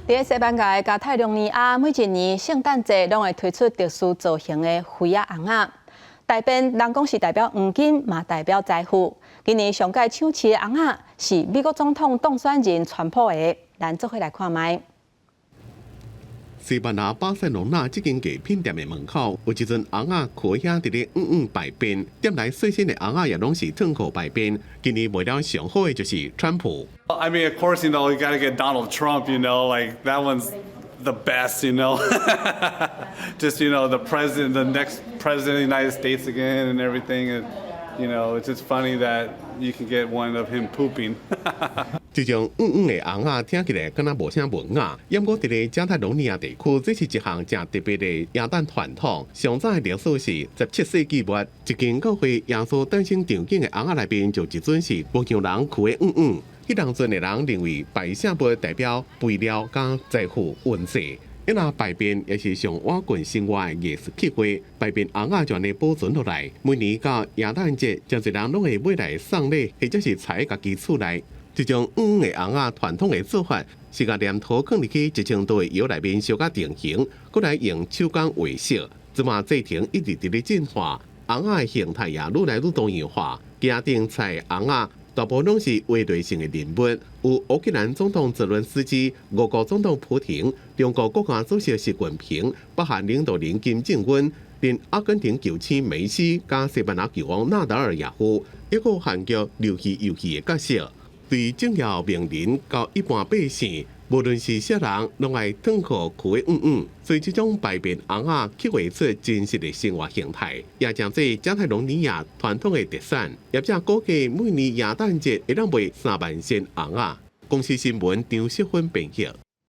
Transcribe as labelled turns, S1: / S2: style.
S1: 佇西班牙佮加泰隆尼亞，每一年聖誕節攏會推出特殊造型的花仔尪仔。大便人講是代表黃金，嘛代表財富。今年上蓋搶市的尪仔是美國總統當選人川普的，咱做伙來看覓。
S2: 西班牙巴塞隆納這間藝品店的門口有一尊尪仔跍遐佇咧毋毋排便，店內細身的尪仔也攏是褪褲排便。今年賣了上好的就是川普。
S3: I mean, of course, you got to get Donald Trump, like that one's the best. Just, the president, the next president of the United States again and everything. And it's just funny that you can get one of him pooping.
S2: 這種毋毋的尪仔聽起來敢若無啥文雅，毋過佇咧加泰隆尼亞地區，這是一項誠特別的耶誕傳統。上早的歷史是17世紀末，一間教會耶穌誕生場景的尪仔內面，就一尊是牧羊人跍的毋毋。彼當陣的人認為排泄物代表肥料佮財富運勢，因而排便也是上倚近生活的藝術刻畫。排便尪仔就按呢保存落來，每年到耶誕節，誠濟人攏會買來送禮，或者是藏佇家己厝內。這種毋毋的尪仔傳統的做法，是共黏土囥入去1000度的窯內面燒甲定型，閣來用手工畫色。這馬製程一直佇咧進化，尪仔的形態也愈來愈多樣化。家頂菜尪仔大部分攏是畫類型的人物，有烏克蘭總統澤倫斯基、俄國總統普廷、中國國家主席習近平、北韓領導人金正恩，連阿根廷球星梅西佮西班牙球王納達爾也有，一個韓國流戲遊戲的角色。對政要名人到一般百姓，無論是啥人，攏愛褪褲跍毋毋。所以這種排便尪仔刻畫出真實的生活形態，也成做加泰隆尼亞傳統的特產。業者估計每年耶誕節會當賣3萬身尪仔。公視新聞張淑芬編譯。